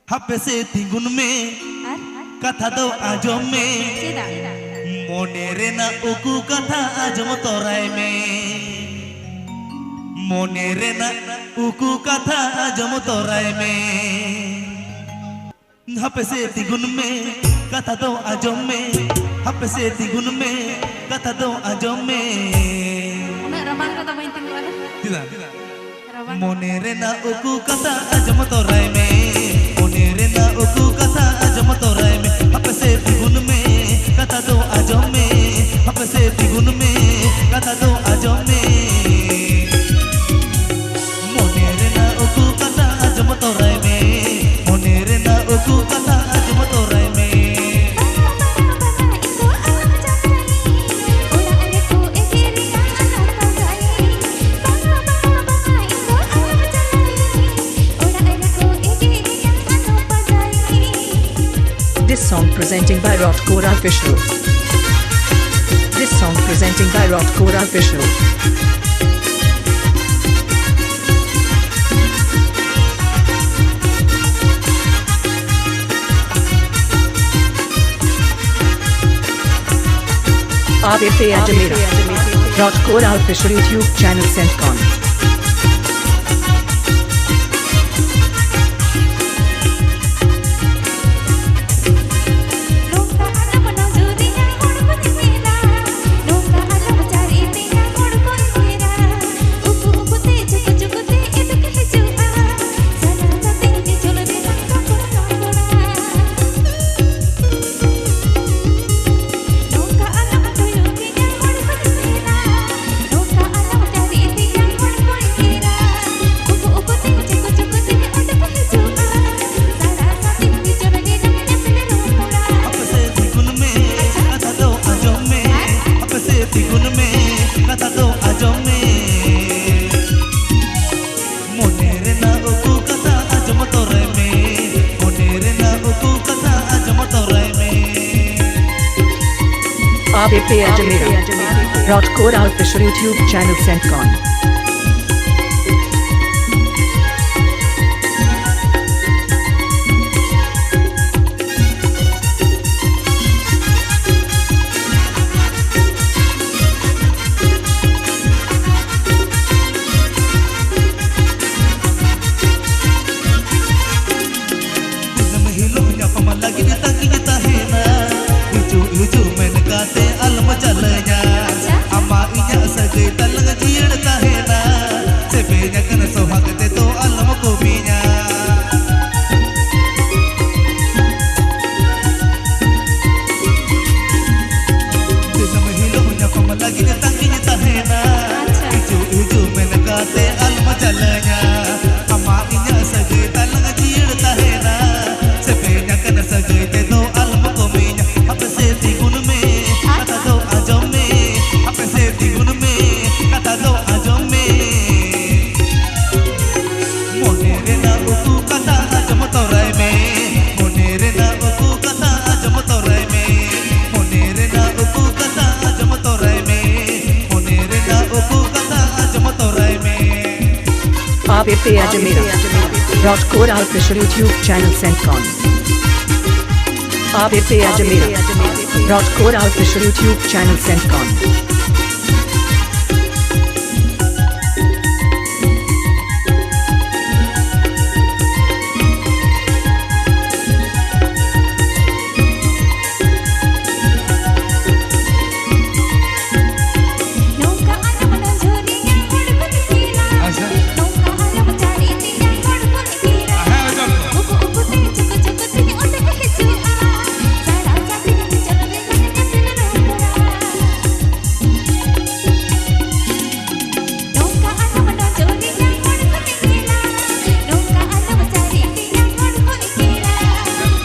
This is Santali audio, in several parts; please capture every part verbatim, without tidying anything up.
ᱦᱟᱯᱮ ᱥᱮ ᱛᱤᱸᱜᱩᱱ ᱢᱮ, ᱟᱨ ᱠᱟᱛᱷᱟ ᱫᱚ ᱟᱸᱡᱚᱢ ᱢᱮ᱾ ᱪᱮᱫᱟᱜ? ᱢᱚᱱᱮ ᱨᱮᱱᱟᱜ ᱩᱠᱩ ᱠᱟᱛᱷᱟ ᱟᱸᱡᱚᱢ ᱛᱚᱨᱟᱭ ᱢᱮ᱾ ᱢᱚᱱᱮ ᱨᱮᱱᱟᱜ ᱩᱠᱩ ᱠᱟᱛᱷᱟ ᱟᱸᱡᱚᱢ ᱛᱚᱨᱟᱭ ᱢᱮ᱾ ᱦᱟᱯᱮ ᱥᱮ ᱛᱤᱸᱜᱩᱱ ᱢᱮ, ᱠᱟᱛᱷᱟ ᱫᱚ ᱟᱸᱡᱚᱢ ᱢᱮ᱾ ᱦᱟᱯᱮ ᱥᱮ ᱛᱤᱸᱜᱩᱱ ᱢᱮ, ᱠᱟᱛᱷᱟ ᱫᱚ ᱟᱸᱡᱚᱢ ᱢᱮ᱾ ᱩᱱᱟᱹᱜ ᱨᱟᱵᱟᱝ ᱨᱮᱫᱚ ᱵᱟᱹᱧ ᱛᱤᱸᱜᱩᱜᱼᱟ᱾ ᱪᱮᱫᱟᱜ? ᱨᱟᱵᱟᱝ᱾ ᱢᱚᱱᱮ ᱨᱮᱱᱟᱜ ᱩᱠᱩ ᱠᱟᱛᱷᱟ ᱟᱸᱡᱚᱢ ᱛᱚᱨᱟᱭ ᱢᱮ᱾ ᱢᱚᱱᱮ ᱨᱮᱱᱟᱜ ᱩᱠᱩ ᱠᱟᱛᱷᱟ ᱟᱸᱡᱚᱢ ᱛᱚᱨᱟᱭ ᱢᱮ᱾ ᱦᱟᱯᱮ ᱥᱮ ᱛᱤᱸᱜᱩᱱ ᱢᱮ, ᱠᱟᱛᱷᱟ ᱫᱚ ᱟᱸᱡᱚᱢ ᱢᱮ᱾ ᱦᱟᱯᱮ ᱥᱮ ᱛᱤᱸᱜᱩᱱ ᱢᱮ, ᱠᱟᱛᱷᱟ ᱫᱚ ᱟᱸᱡᱚᱢ ᱢᱮ᱾ ᱢᱚᱱᱮ ᱨᱮᱱᱟᱜ ᱩᱠᱩ ᱠᱟᱛᱷᱟ ᱟᱸᱡᱚᱢ ᱛᱚᱨᱟᱭ ᱢᱮ᱾ ᱢᱚᱱᱮ ᱨᱮᱱᱟᱜ ᱩᱠᱩ ᱠᱟᱛᱷᱟ ᱟᱸᱡᱚᱢ ᱛᱚᱨᱟᱭ ᱢᱮ᱾ This song presenting by Rot Kora Official. This song presenting by Rot Kora Official. आप इसे Ajmera Rot Kora Official YouTube channel send con. ᱟᱯᱮ ᱥᱮ ᱛᱤᱸᱜᱩᱱ ᱢᱮ, ᱠᱟᱛᱷᱟ ᱫᱚ ᱟᱸᱡᱚᱢ ᱢᱮ᱾ ᱟᱯᱮ ᱥᱮ ᱛᱤᱸᱜᱩᱱ ᱢᱮ, ᱠᱟᱛᱷᱟ ᱫᱚ ᱟᱸᱡᱚᱢ ᱢᱮ᱾ ᱢᱚᱱᱮ ᱨᱮᱱᱟᱜ ᱩᱠᱩ ᱠᱟᱛᱷᱟ ᱟᱸᱡᱚᱢ ᱛᱚᱨᱟᱭ ᱢᱮ᱾ ᱢᱚᱱᱮ ᱨᱮᱱᱟᱜ ᱩᱠᱩ ᱠᱟᱛᱷᱟ ᱟᱸᱡᱚᱢ ᱛᱚᱨᱟᱭ ᱢᱮ᱾ आप इसे Ajmera Rot Kora Official YouTube channel send con. ᱢᱤᱧᱟ᱾ ᱫᱤᱱᱟᱹᱢ ᱦᱤᱞᱳᱜ ᱧᱟᱯᱟᱢ ᱞᱟᱹᱜᱤᱫ ᱛᱟᱺᱜᱤᱧ ᱛᱟᱦᱮᱱᱟ᱾ ᱟᱪᱪᱷᱟ᱾ ᱦᱤᱡᱩᱜ, ᱦᱤᱡᱩᱜ ᱢᱮᱱ ᱠᱟᱛᱮ ᱟᱞᱚᱢ ᱡᱟᱞᱟᱧᱟ᱾ ᱟᱢᱟᱜ ᱤᱧᱟᱹᱜ ᱥᱟᱹᱜᱟᱹᱭ ᱛᱟᱞᱟᱝ ᱡᱤᱭᱟᱹᱲ ᱛᱟᱦᱮᱱᱟ᱾ ᱥᱮᱯᱮᱧ ᱟᱠᱟᱱ ᱥᱟᱹᱜᱟᱹᱭ ᱛᱮᱫᱚ ᱟᱞᱚᱢ ᱠᱚᱢᱤᱧᱟ᱾ ᱦᱟᱯᱮ ᱥᱮ ᱛᱤᱸᱜᱩᱱ ᱢᱮ, ᱠᱟᱛᱷᱟ ᱫᱚ ᱟᱸᱡᱚᱢ ᱢᱮ᱾ ᱦᱟᱯᱮ ᱥᱮ ᱛᱤᱸᱜᱩᱱ ᱢᱮ, ᱠᱟᱛᱷᱟ ᱫᱚ ᱟᱸᱡᱚᱢ ᱢᱮ᱾ ᱢᱚᱱᱮ ᱨᱮᱱᱟᱜ ᱩᱠᱩ ᱠᱟᱛᱷᱟ ᱟᱸᱡᱚᱢ ᱛᱚᱨᱟᱭ ᱢᱮ᱾ ᱢᱚᱱᱮ ᱨᱮᱱᱟᱜ ᱩᱠᱩ ᱠᱟᱛᱷᱟ ᱟᱸᱡᱚᱢ ᱛᱚᱨᱟᱭ ᱢᱮ᱾ ᱢᱚᱱᱮ ᱨᱮᱱᱟᱜ ᱩᱠᱩ ᱠᱟᱛᱷᱟ ᱟᱸᱡᱚᱢ ᱛᱚᱨᱟᱭ ᱢᱮ᱾ ᱢᱚᱱᱮ ᱨᱮᱱᱟᱜ ᱩᱠᱩ ᱠᱟᱛᱷᱟ ᱟᱸᱡᱚᱢ ᱛᱚᱨᱟᱭ ᱢᱮ᱾ ᱟᱯᱮ ᱯᱮ ᱟᱸᱡᱚᱢᱮᱫᱟ ᱨᱟᱡᱽᱠᱳᱴ Official YouTube Channel ᱥᱮᱱ ᱠᱷᱚᱱ᱾ ᱟᱯᱮ ᱯᱮ ᱟᱸᱡᱚᱢᱮᱫᱟ ᱨᱟᱡᱽᱠᱳᱴ Official YouTube Channel ᱥᱮᱱ ᱠᱷᱚᱱ᱾ ᱱᱚᱝᱠᱟ ᱟᱞᱚᱢ ᱱᱚᱡᱚᱨᱤᱧᱟ ᱦᱚᱲ ᱠᱚ ᱧᱮᱞᱟ᱾ ᱟᱪᱪᱷᱟ᱾ ᱱᱚᱝᱠᱟ ᱟᱞᱚᱢ ᱪᱟᱹᱨᱤᱧᱟ ᱦᱚᱲ ᱠᱚ ᱧᱮᱞᱟ᱾ ᱦᱮᱸ, ᱟᱸᱡᱚᱢ ᱠᱚ᱾ ᱩᱠᱩ ᱩᱠᱩ ᱛᱮ ᱪᱩᱠᱩ ᱪᱩᱠᱩ ᱛᱮ ᱚᱰᱚᱠ ᱦᱤᱡᱩᱜᱼᱟ᱾ ᱥᱟᱲᱟ ᱥᱟᱲᱤ ᱪᱚᱞ ᱨᱮ ᱧᱮᱯᱮᱞ ᱨᱚᱯᱚᱲᱟ᱾ ᱱᱚᱝᱠᱟ ᱟᱞᱚᱢ ᱱᱚᱡᱚᱨᱤᱧᱟ ᱦᱚᱲ ᱠᱚ ᱧᱮᱞᱟ᱾ ᱱᱚᱝᱠᱟ ᱟᱞᱚᱢ ᱪᱟᱹᱨᱤᱧᱟ ᱦᱚᱲ ᱠᱚ ᱧᱮᱞᱟ᱾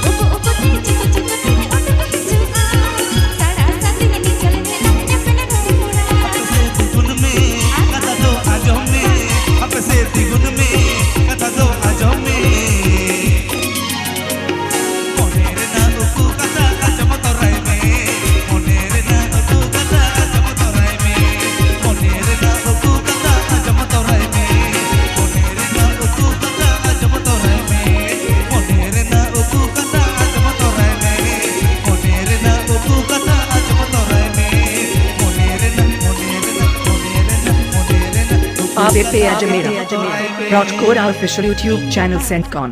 ᱩᱠᱩ ᱩᱠᱩ ᱛᱮ ᱪᱩᱠᱩ ᱪᱩᱠᱩ ᱛᱮ ᱚᱰᱚᱠ ᱦᱤᱡᱩᱜᱼᱟ᱾ ᱥᱟᱲᱟ ᱥᱟᱲᱤ ᱪᱚᱞ ᱨᱮ ᱧᱮᱯᱮᱞ ᱨᱚᱯᱚᱲᱟ᱾ ᱦᱟᱯᱮ ᱥᱮ ᱛᱤᱸᱜᱩᱱ ᱢᱮ, ᱠᱟᱛᱷᱟ ᱫᱚ ᱟᱸᱡᱚᱢ ᱢᱮ᱾ ᱦᱟᱯᱮ ᱥᱮ ᱛᱤᱸᱜᱩᱱ ᱢᱮ, ᱠᱟᱛᱷᱟ ᱫᱚ ᱟᱸᱡᱚᱢ ᱢᱮ᱾ ᱢᱚᱱᱮ ᱨᱮᱱᱟᱜ ᱩᱠᱩ ᱠᱟᱛᱷᱟ ᱟᱸᱡᱚᱢ ᱛᱚᱨᱟᱭ ᱢᱮ᱾ ᱢᱚᱱᱮ ᱨᱮᱱᱟᱜ ᱩᱠᱩ ᱠᱟᱛᱷᱟ ᱟᱸᱡᱚᱢ ᱛᱚᱨᱟᱭ ᱢᱮ᱾ ᱢᱚᱱᱮ ᱨᱮᱱᱟᱜ ᱩᱠᱩ ᱠᱟᱛᱷᱟ ᱟᱸᱡᱚᱢ ᱛᱚᱨᱟᱭ ᱢᱮ᱾ ᱢᱚᱱᱮ ᱨᱮᱱᱟᱜ ᱩᱠᱩ ᱠᱟᱛᱷᱟ ᱟᱸᱡᱚᱢ ᱛᱚᱨᱟᱭ ᱢᱮ᱾ ᱢᱚᱱᱮ ᱨᱮᱱᱟᱜ ᱩᱠᱩ ᱠᱟᱛᱷᱟ ᱟᱸᱡᱚᱢ ᱛᱚᱨᱟᱭ ᱢᱮ᱾ ᱢᱚᱱᱮ ᱨᱮᱱᱟᱜ ᱩᱠᱩ ᱠᱟᱛᱷᱟ ᱟᱸᱡᱚᱢ ᱛᱚᱨᱟᱭ ᱢᱮ᱾ ᱢᱚᱱᱮ ᱨᱮᱱᱟᱜ, ᱢᱚᱱᱮ ᱨᱮᱱᱟᱜ, ᱢᱚᱱᱮ ᱨᱮᱱᱟᱜ, ᱢᱚᱱᱮ ᱨᱮᱱᱟᱜ ᱩᱠᱩ ᱟᱯᱮ ᱯᱮ ᱠᱟᱛᱷᱟ ᱟᱸᱡᱚᱢᱮᱫᱟ ᱟᱸᱡᱚᱢ ᱛᱚᱨᱟᱭ ᱢᱮ᱾ ᱨᱟᱡᱽᱠᱳᱴ Official YouTube Channel ᱥᱮᱱ ᱠᱷᱚᱱ᱾